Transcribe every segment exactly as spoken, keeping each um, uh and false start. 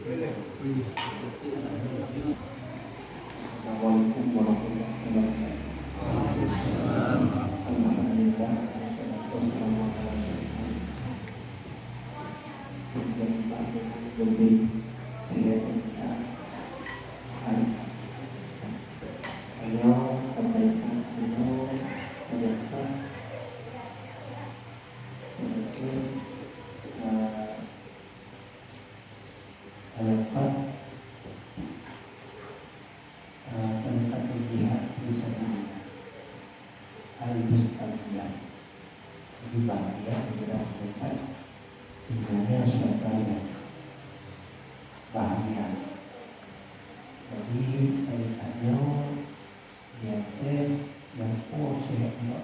Assalamualaikum warahmatullahi wabarakatuh. Alhamdulillah, wassalatu wassalamu ala rasulillah. Ayo, pemerintah, ayo, pemerintah, pemerintah, eh, Al-Qad, eh, Tariqatul Jihad Fisabilillah. Al-Mustamillah. Jadi, bahagia kita mendapat sebenarnya suatu yang bahagia. Jadi, tarikat nyoe diantre nyang po sehat nyoe.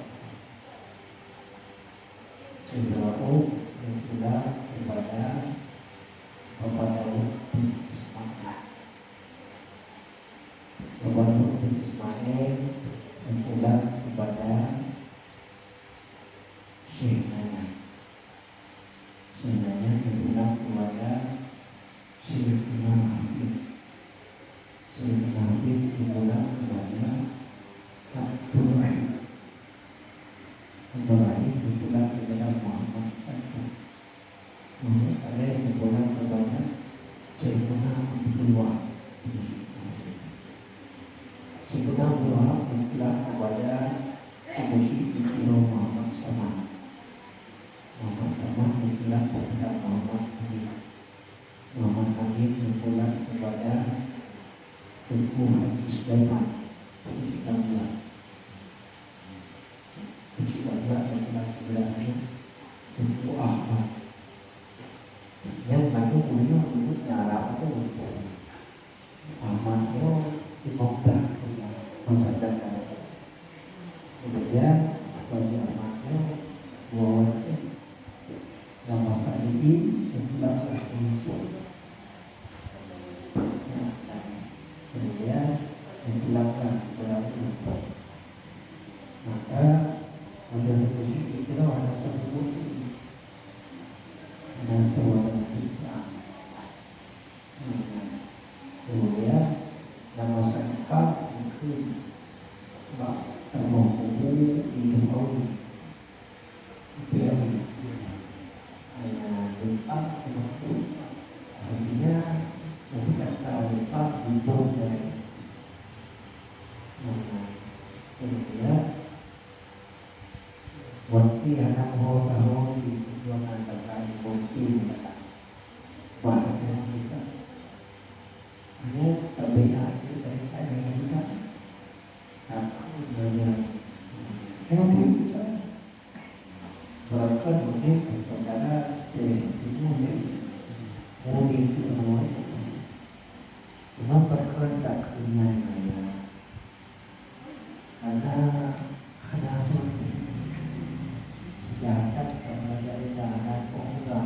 Ibrahim, Ibrahim, ibadah, Bapak Daud bin Ismail. Bapak Daud bin Ismail, pulang kepada Syekh Nana. Syekh Nana pulang kepada Syekh Nana Habib. Syekh Nana Habib pulang kepada Abdul Rahim. Abdul Rahim pulang kepada Muhammad Santun. Muhammad Saleh pulang kepada Syekh Nana Abdul Wahab. Syekh Nana Abdul Wahab pulang kepada Abu Syekh Muhammad Saman. Muhammad Saman pulang kepada Muhammad Amin. Muhammad Amin pulang kepada Teungku Haji Sulaiman, Haji Sulaiman. Haji Sulaiman pulang kepada Teungku Ahmad. Nyang lalu beliau menyebut nyara itu untuk Ahmad nyoe di Mokhtar, masa datang. Kemudian, bagi Ahmad nyoe, dua orang tu, dalam masa ini, sebulan dah muncul. Kemudian, sebulan dah, sebulan tu. Maka, oleh Rasul itu, ada satu buku. Ada satu buku. Kemudian, nama sangka mungkin bak terbang kubu itu tahu. Itu yang hanya lupa waktu. Artinya, mungkin tak tahu lupa, lupa dari. Kemudian, Wanti hana meuho saho di perjuangan bangsa Indonesia. Wah, kita. Hanya tabiat kita dari kita. Aku nanya, kenapa kita? Berapa dunia perkara dari timur ni? Mungkin itu namanya. Cuma perkara tak kenal. Karena hana seuti. Seujahtera kepada Anda dan pemuda.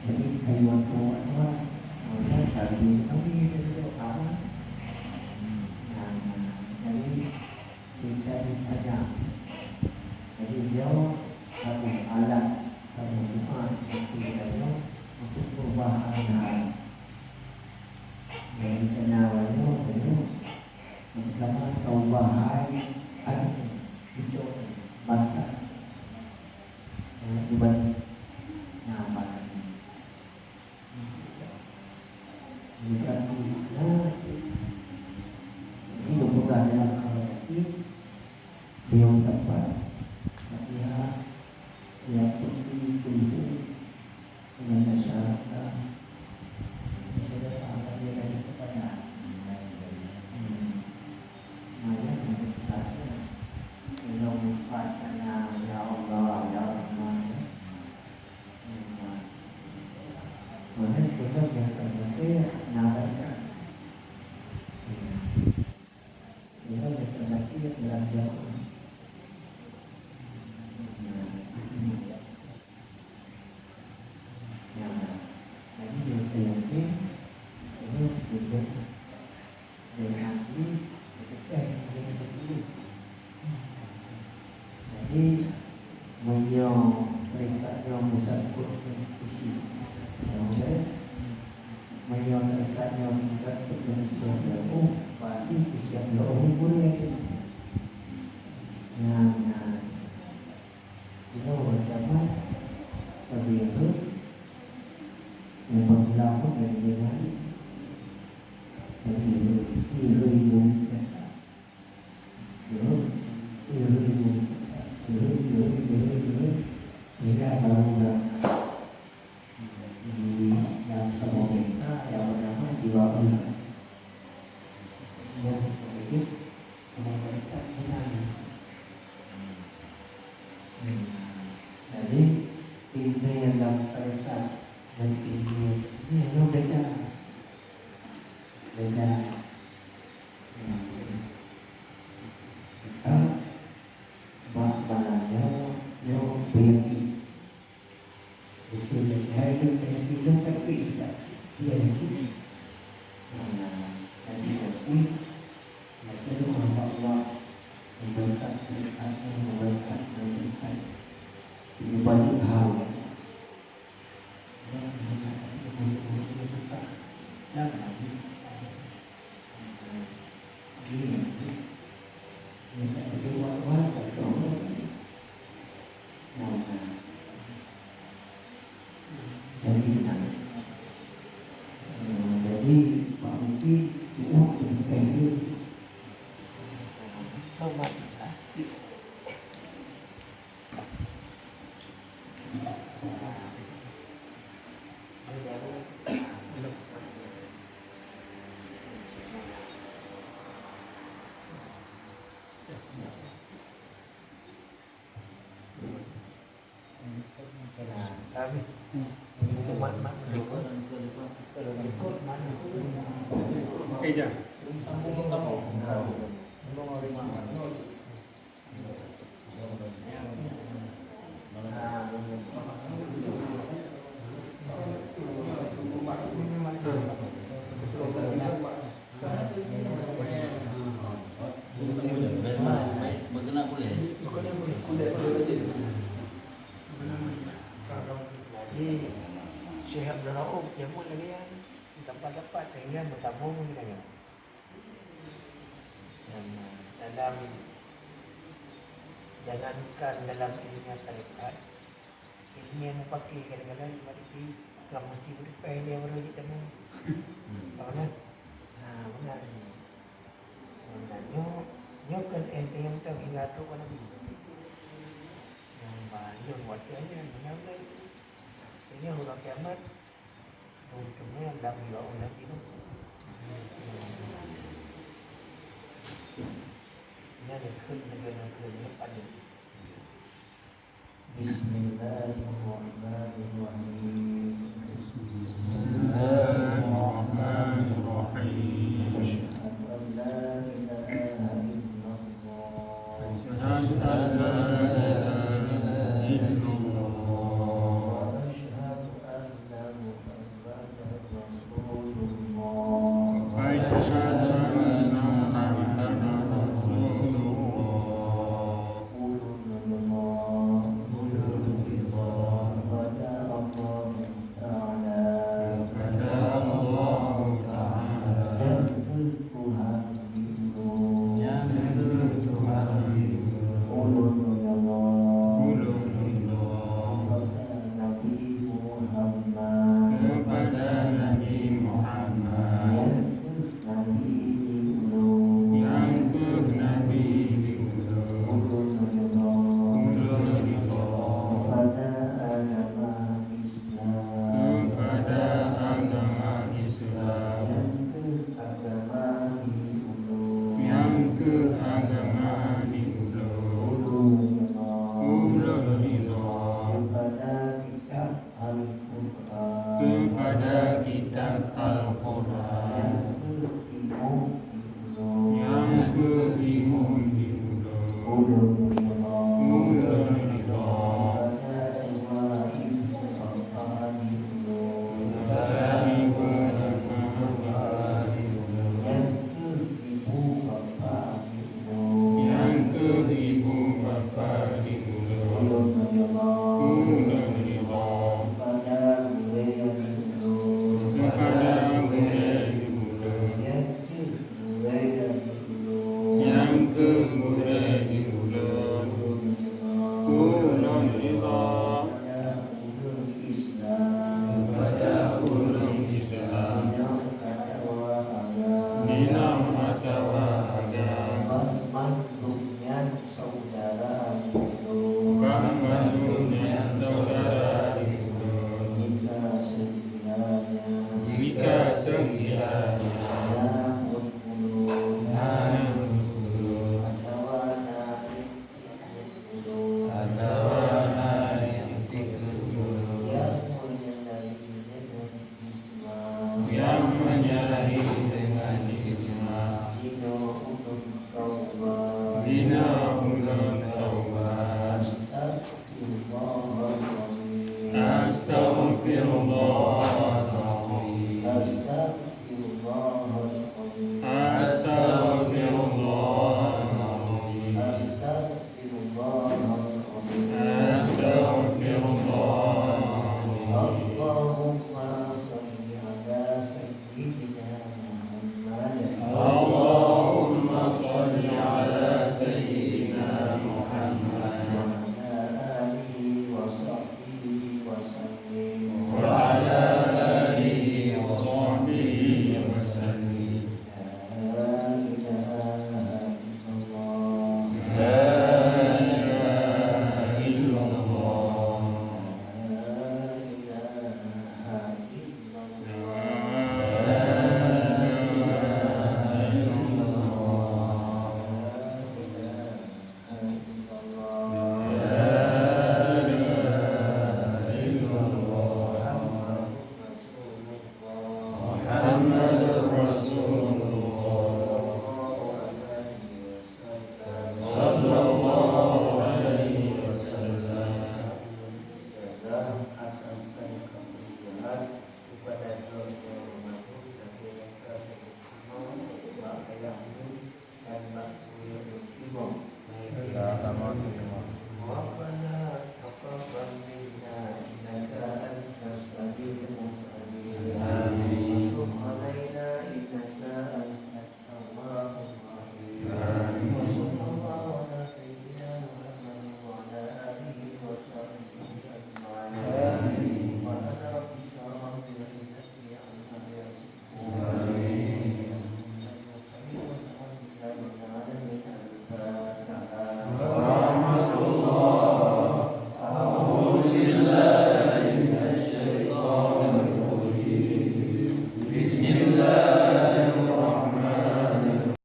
Jadi, kayu waktu awak, maka kami, kami itu duduk awak. Nah, jadi, kita ditanya. Jadi, beliau satu alat, satu Tuhan, satu kita itu untuk perubahan hal. Jadi, kena awak itu, itu Pertama, taubah hai, hai, ucok, basa. Eh, iban, nah, basa. Bukan, nah, ini bukan dalam hal ini, beliau tempat, tapi ya, ya, pun ini, Dengan masyarakat, masyarakat yang ada kepada. Hmm. Banyak yang berkata, "Tolong empat tanya, ya Allah, ya Rahman." Hmm. Mana kita biasa baca, narakan. Hmm. Kita biasa baca dalam jamaah. Hmm. Ya, jadi yang saya yakin, ini juga dari hati, kita eh, dari hati. Jadi, meunyoe peurintah nyoe meusangkot ngon isi, ya, Meunyoe taingat nyoe tingkat peue nyang soe jaweueb, pasti teusiap jaweueb gurée. Nyan, nyan. Nyoe camat sabe rhot, nyang peumilah pun nyang jeuet hari. Jadi, rhot, rhot, rhot. Sehingga kalau dah di dalam saboh pesta yang bernama jiwa ulat. Yang sedikit, yang berikat dengan. Jadi, inti yang dalam pesta dan inti yang ini beda. Beda. Bak malam nyoe, nyoe beuyaki. Beutôi lé, hai lôn beuyaki, lôn tapi tidak. Beuyaki. Nah, jadi beuyaki. Baca doa bak Allah. Memberkat berkatnya, memberkat, memberkat. Ini banyak hal. Jadi, jadi, Pak Muki, kita berkata, Jadi, Syekh Abdul Rauf jameun lagèe nyan, dapat-dapat sehingga beusambông geutanyoe. Dan dalam, jangankan dalam ilmu tarekat, ilmu mupakè kadang-kadang ibarat jih ka meusti beutôi ilmu baru jih temu. Ka beuna? Ha, beuna. Nah, nyoe, nyoe kan ilmu nyang teuh hingga trok keu Nabi. Nyang ba lôn watèe nyan, beuna-beuna. Nyoe uroe kiamat, Untungnya lam dua ulah tidur. Nyan kheun lagèe nyan kheun nyan paléng. Bismillahirrahmanirrahim. Bismillahirrahmanirrahim. Asyhadu an la ilaha illallah. Asyhadu an la ilaha illallah. Wa asyhadu anna Muhammadar Rasulullah. Wa asyhadu anna Muhammadar Rasulullah. Ulôn ridha. Ulôn ridha. Kepada Allah Ta'ala. Kepada Allah Ta'ala. Nyang kheueh Tuhan di ulôn. Nyang kheueh Tuhan di ulôn. Ulôn ridha. Ulôn ridha. Kepada Nabi Muhammad. Kepada Nabi Muhammad. Nyang kheueh Nabi di ulôn. Nyang kheueh Nabi di ulôn. Ulôn ridha. Ulôn ridha. Kepada agama Islam. Kepada agama Islam. Nyang kheueh agama di ulôn. Nyang kheueh agama di ulôn. Ulôn ridha. Ulôn ridha. Kepada kitab Al-Quran. Kepada kitab Al-Quran. Nyang kheueh imum di ulôn. Nyang kheueh imum di ulôn. Ulôn ridha. Ulôn ridha. Kepada dua ibu bapa di ulôn. Kepada ibu bapa di ulôn. Nyang kheueh ibu bapa di ulôn. Nyang kheueh ibu bapa di ulôn. Ulôn ridha. Ulôn ridha. Kepada gurée di ulôn. Kepada nyang meunyahi deungon hikmah. Jinoe ulôn taubat. Jinoe ulôn taubat. Astaghfirullahal azim. Astaghfirullahal azim. Astaghfirullahal azim.